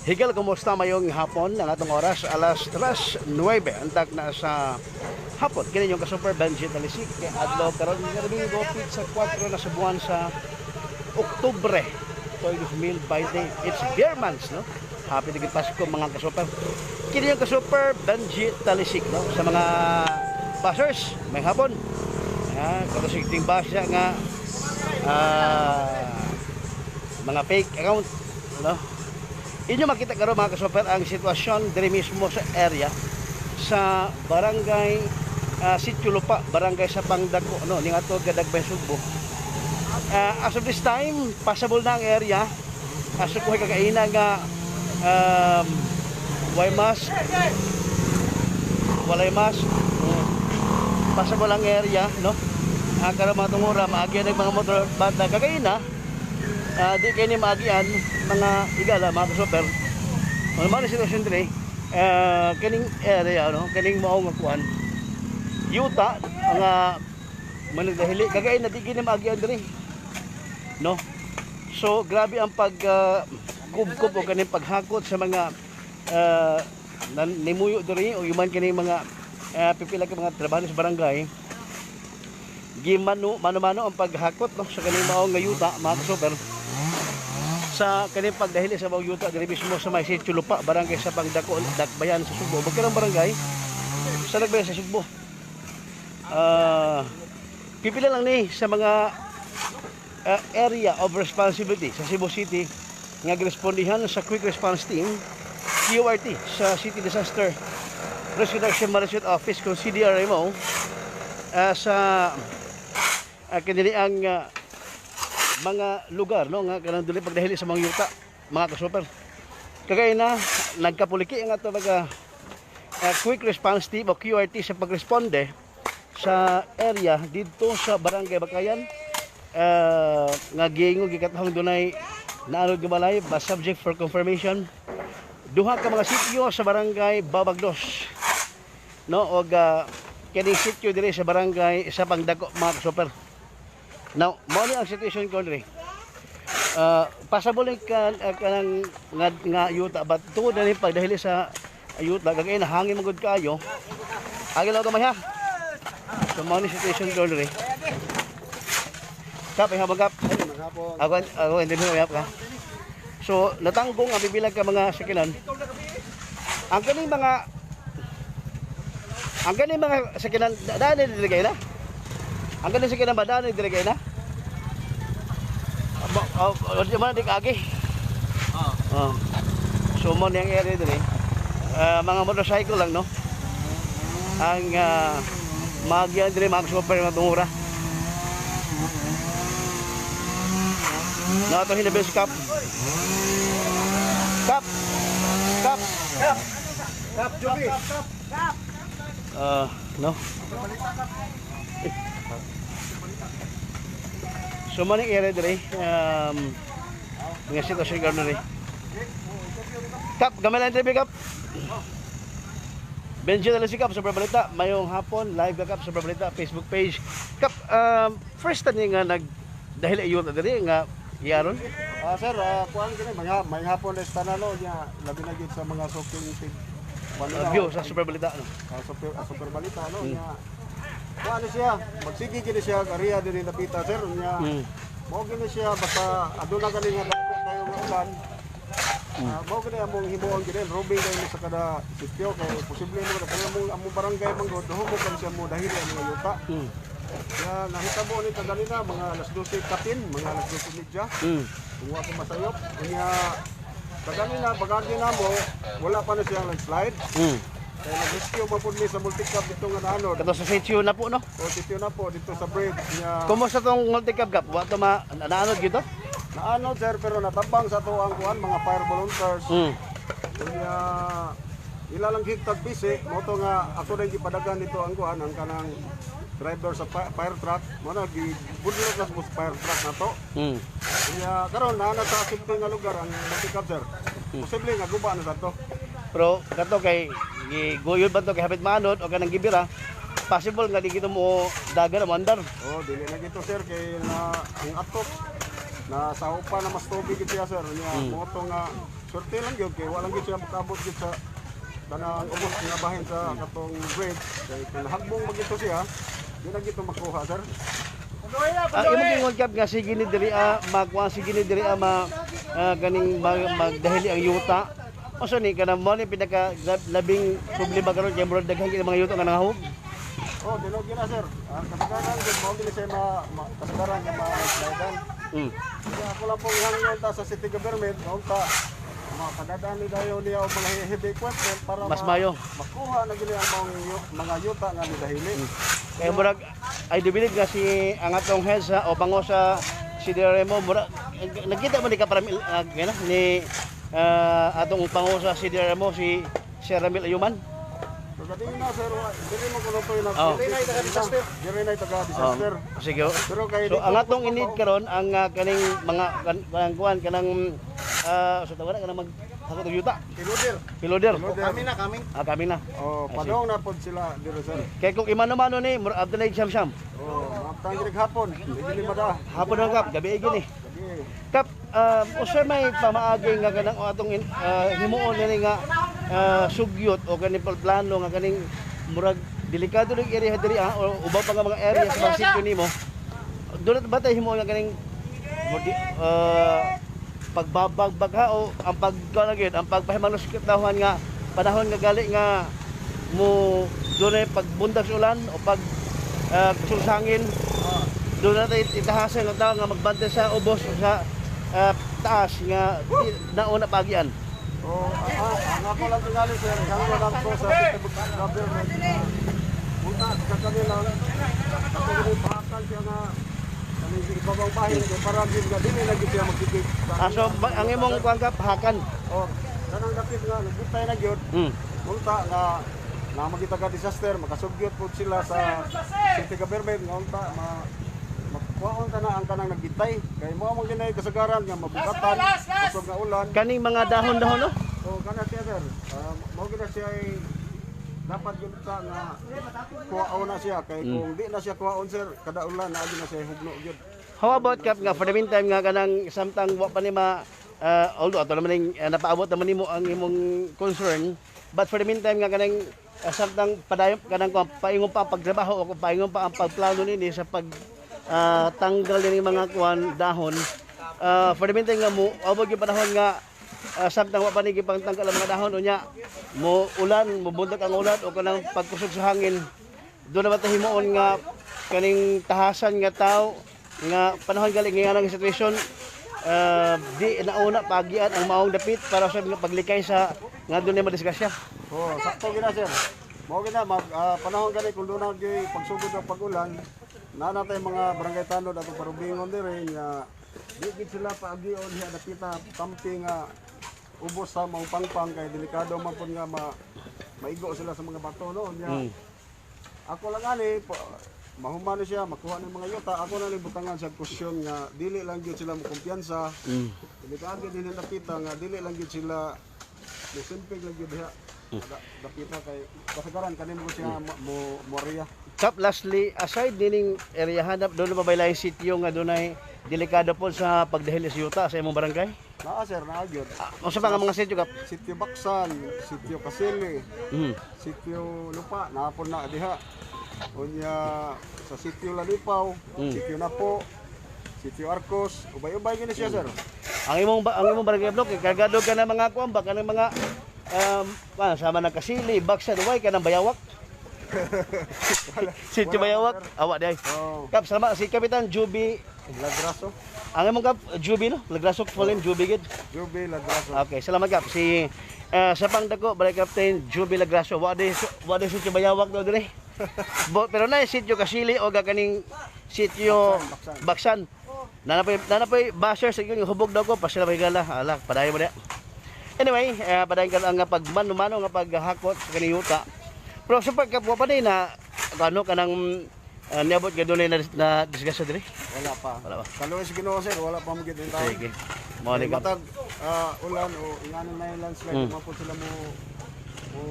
Higal, kumusta mayong hapon ang atong oras, alas 3:09 antak na sa hapon. Kini yung ka-super Benji Talisik kay adlaw karon nga Domingo, pizza 4 na sa buwan sa Oktubre 2020. It's beer months, no? Happy na Pasko, mga ka-super. Kini yung ka-super Benji Talisik, no? Sa mga bashers, may hapon. Ah, kato basya nga mga fake account, no? Inyo makita karon, mga ka-super, ang sitwasyon diri mismo sa area sa barangay Sitio Lupa, barangay sa Pangdako, no, ning ato Gadagbayan, Sugbo. As of this time, passable na ang area. As of kuhay kagaina nga way mask, walay mask, passable ang area, no? Ang karon mga tungura, maagian ng mga motor, but kagaina, di kayo ni maagian mga igala, mga ka-super. Ano man ang sitwasyon diri, kining area, no, kining mao nga kuan yuta ang managdahili kagay na di gini maagian diri, no? So grabe ang pag kubkob o kaning paghakot sa mga nimuyo diri o iman kining mga pipila ka mga trabaho sa barangay. Gimano mano-mano ang paghakot, no, sa kaning mao nga yuta, mga ka-super, sa kaning pagdahili sa maong yuta diri mismo sa may Sitio Lupa, barangay sa Pangdako, Dakbayan sa Sugbo. Bagkarang barangay sa Dakbayan sa Sugbo. Pipila lang ni sa mga area of responsibility sa Cebu City nga girespondihan sa Quick Response Team QRT sa City Disaster Risk Reduction Management Office kung CDRMO, sa kinili ang mga lugar, no, nga kanang dili pagdahili sa mga yuta, mga ka-super. Kagaya na nagkapuliki ang ato mga Quick Response Team o QRT sa pagresponde sa area didto sa barangay Bakayan, nga giingon gikatahong dunay naanod nga balay, but subject for confirmation. Duha ka mga sitio sa barangay Babagdos, no, og kining sitio diri sa barangay sa Pangdako, mga ka-super. Now, mao ni ang situation ko diri. Passable ni ka kanang nga yuta, but tungod na ni pagdahili sa yuta kagay na hangin man gud kaayo. Agi lang gamay ha. So mao ni situation ko diri. Kap, ay habang kap. Ako hindi mo ka. So natanggong ang bibilag ka mga sakinan. Ang kaning mga sakinan daan ni diri na. Ang kaning sakinan ba daan ni diri na? Oh, di man di kaagi. Oh. So mo niyang area diri. Mga motorcycle lang, no. Ang magyan diri, mga super mga tungura. Na ato hinabis kap. Kap. Kap. Kap. Kap, Jubi. No. So man ang area diri, mga sitwasyon karon diri. Kap, gamay lang interview, Kap. Benji na lang si Kap sa Balita. Mayong hapon, live ka, Kap, sa Balita Facebook page. Kap, first time nga nag dahil ayon na diri nga yaron. Sir, kuan kini mga may hapon is tanalo niya labi na gyud sa mga suking tig View sa Super Balita, no. Super Balita, no, niya. Kuan ni siya, magsige gid siya area diri napita, sir, niya. Mao gini siya basta aduna kani nga dapit kayo nga ulan. Mao gini among himuon gini robing kayo sa kada sitio kay posible mo na kaya among among barangay man gud duho mo kan siya mo dahil ang mga yuta. Kaya nahitabo ni kaganina mga alas 12 kapin, mga alas 12:30. Kung wa ko masayop, unya kaganina bagagi namo wala pa na siya landslide. Kaya nag-rescue pa pud mi sa multicab dito nga naanod. Kato sa sitio na po, no. O sitio na po dito sa bridge niya. Kumusta tong multicab, Kap? Wa to ma naanod gito? Naanod, sir, pero natabang sa to ang kuan mga fire volunteers. Unya Ila lang higtag bisi mo to nga ako na gipadagan nito ang kuan, ang kanang driver sa fire truck mo na gibudlot na sa fire truck na to. Kaya karon naa na sa safety nga lugar ang multicab, sir. Posible nga guba na sa to. Pero kato kay giguyod ba to kay hapit maanod o kanang gibira, possible nga di kita mo dagan mo andar. Oh, dili na gito, sir, kay na ang atok na sa upa na mas tubig gid siya, sir. Nya mo to nga swerte lang gyud kay wala gyud siya makaabot gyud sa kanang ubos nga bahin sa katong bridge kay kung nahagbong magito siya, di na gito makuha, sir. Ang imong gingon, Kap, nga sige ni diri makuha sige ni diri ma ganing magdahili ang yuta. Unsa ni kanang mo ni pinaka labing problema karon kay murag daghan kay mga yuta nga nangahog? Oh, tinog yun na, sir. Ang kasagaran gyud mao gini siya ma kasagaran nga ma-slide. Kaya ako lang pong ihangyon ta sa city government, unta makadadaan ni dayon niya og mga heavy equipment para Mas mayo. Makuha na gini ang mga, mga yuta nga nidahili. Kaya murag I do believe nga si ang atong head sa o pango sa si Remo, murag nagkita mo ni ka para gana ni atong pango sa si Remo, si Sir Ramil Ayuman. So kading na, sir, dili mo kuno to na. Oh. Dili na taga disaster. Dili na taga disaster. Sige. Pero kay So ang atong inid karon ang kaning mga kanang kuan kanang sa tawag na kanang mag hakot og yuta. Piloder. Piloder. Kami na kami. Ah, kami na. Oh, padong na pod sila diri, sir. Kay kung imano-mano ni murag adunay siyam-siyam. Oh, maabtang gini hapon. Dili mada. Hapon na, Kap, gabi gini. Gabi. Kap, usa may pamaagi nga kanang atong himuon nini nga sugyot o kaning plano nga kaning murag delikado ning area diri o uban pa nga mga area sa mga sitio nimo. Doon ba tayo himuon nga kaning pagbabagbag ha o ang pag kuan gyud ang pagpahimanos katawhan nga panahon nga gali nga mo doon ay pagbundag sa ulan o pag kusog, doon natin itahasan ang tao nga magbantay sa ubos o sa taas nga di, nauna pagian. Oh, ang ako lang tingali, sir, ang ako lang ko sa city government. Punta sa kanila, ako gini pahakan siya nga kaning ibabang bahin kay para gyud nga dili na gyud siya magsigig. So ang imong kuan ka hakan. Oh, kanang dapit nga nagbutay na gyud. Unta nga na magita ka disaster, makasugyot po sila sa city government nga unta ma makuhaon ka na ang kanang nagbitay kay mo man ginay kasagaran nga mabukatan kusog nga ulan. Kaning mga dahon-dahon, no? So kana siya, sir, mao gina siya ay dapat gyud ta nga kuhaon na siya kay kung di na siya kuhaon, sir, kada ulan na na siya hugno gyud. How about, Kap, nga for the meantime nga kanang samtang wa pa ni ma although ato naman ning napaabot naman nimo ang imong concern, but for the meantime nga kanang samtang padayon kanang kuan, paingon pa ang pagtrabaho o paingon pa ang pagplano nini sa pag tanggal nini mga kuan dahon, for the meantime nga mo abot yung panahon nga samtang wa pa ni gipangtanggal ang mga dahon, unya mo ulan, mo bundag ang ulan o kanang pagkusog sa hangin, doon na ba ta himuon nga kaning tahasan nga tao nga panahon gali nga ang sitwasyon di nauna pagian ang maong dapit para sa mga paglikay sa nga doon na madisgrasya? Oh, sakto gina, sir. Mao gina mag panahon gani kung doon na gyud pagsugod ang pag-ulan, naa na tay mga barangay tanod atong parubingon diri nga di gid sila paagion diha dapita tampi nga ubos sa mga pangpang kay delikado man pud nga ma maigo sila sa mga bato, no. Nya ako lang ani mahuman na siya makuha ng mga yuta, ako na ni butangan sa kusyon nga dili lang gyud sila mo kumpiyansa. Delikado din ang dapita nga dili lang gyud sila musimpig lang gyud diha. Dapita kay kasagaran kanin mo siya mo moria. Kap, lastly, aside dining area hanap, doon na ba may laing sitio nga dunay delikado po sa pagdahil sa yuta sa imong barangay? Naa, sir, naa gyud. Unsa pa nga mga sitio, Kap? Sitio Baksan, Sitio Kasili, Sitio Lupa, naapon na diha. Unya sa Sitio Lalipaw, Sitio Napo, Sitio Arcos, ubay-ubay gini siya, sir. Ang imong barangay block eh, kargado ka na mga kuan ba kanang mga sama ng Kasili, Baksan, way ka ng Bayawak. Sitio Bayawak, awa di ay. Oh, Kap, salamat si Kapitan Juby. Ladraso. Ang imong Kap, Juby, no? Lagrasok full name Juby gid. Juby Ladraso. Okay, salamat, Kap. Si sa pangdako balay Captain Juby Lagraso. Wa di sitio Bayawak do dire. Pero na sitio Kasili o kaning sitio Baksan. Baksan. Nanapoy basher sa inyo hubog daw ko pa sila mahigala. Ala, padayon mo na. Anyway, padayon ka ang pagmano-mano nga paghakot sa kaning yuta. Pero sa pagkapwa pa din na ano kanang niabot ka doon na disgrasya diri? Wala pa. Wala pa. Kaluoy sa Ginoo, sir, wala pa mo gid taon. Sige. Mo ni ka. Matag ulan o ingano na yung landslide, mm, sila mo mo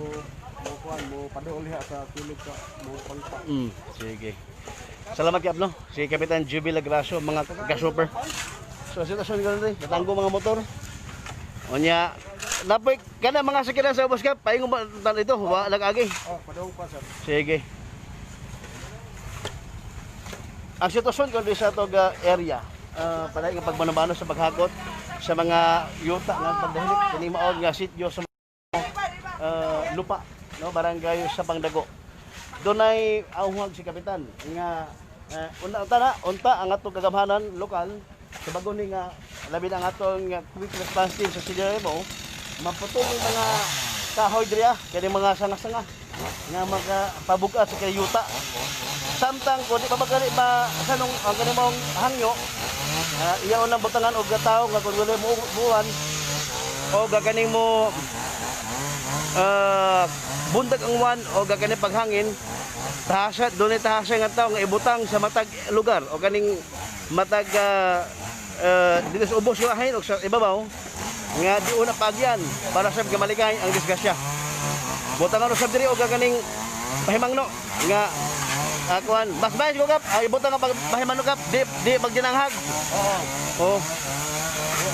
mo kuan mo paduol diha sa kilid sa mo pangpa. Sige. Salamat kay Abno. Si Kapitan Juby Lagraso, mga ka-super. So sitwasyon ganun rin, natanggo mga motor. Unya, napoy kana mga sakyanan sa ubos ka, paingon ba tan ito, wa nag-agi. Oh, paduol pa, sir. Sige. Ang sitwasyon ko sa atong area, padayon nga pagmanumano sa paghakot sa mga yuta nga pagdahilik kini mao nga sityo sa lupa, no, barangay sa Pangdago. Dunay awhag si kapitan nga unta unta na unta ang atong kagamhanan lokal sa bago ni nga labi na ang atong nga quick response team sa CDMO maputol yung mga kahoy diri kani mga sanga-sanga nga makapabugat sa kay yuta. Samtang kung di pa magkali ba sa nung ang kanimong hangyo, iyaon ang butangan og tawo nga kung wala mo buwan o gaganing mo bundag ang wan o gaganing paghangin tahasa dunay tahasa nga tawo nga ibutang sa matag lugar o kaning matag dito sa ubos nga ahin o sa ibabaw nga di una paagyan para sa kamalikay ang disgrasya. Butangan usab diri og gaganing pahimangno nga kuan mas bayad ko kap ay ibutang nga pag pahimangno kap di di magdinanghag. Oo. Oh.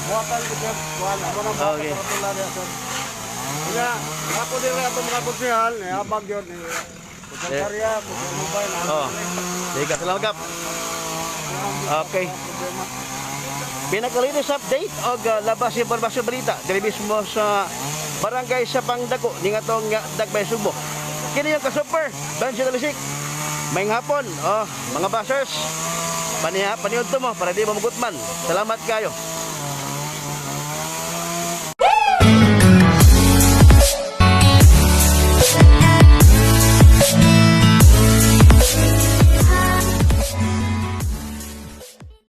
Buhatan ko, sir. Kuan ako na buhatan sa tula diha, sir. Unya, ako diri atong mga konsehal, eh, habag yun eh. Kung karya, kung mobile, Oh. Sige, salamat kap. Okay. Problema. Pinaka-latest update og labas impormasyon balita diri mismo sa barangay sa Pangdago ning atong Dagbay Sugbo. Kini yung ka-super Benji Talisik. May hapon, oh, mga bashers. Paniha paniudto mo para di mo magutman. Salamat kayo.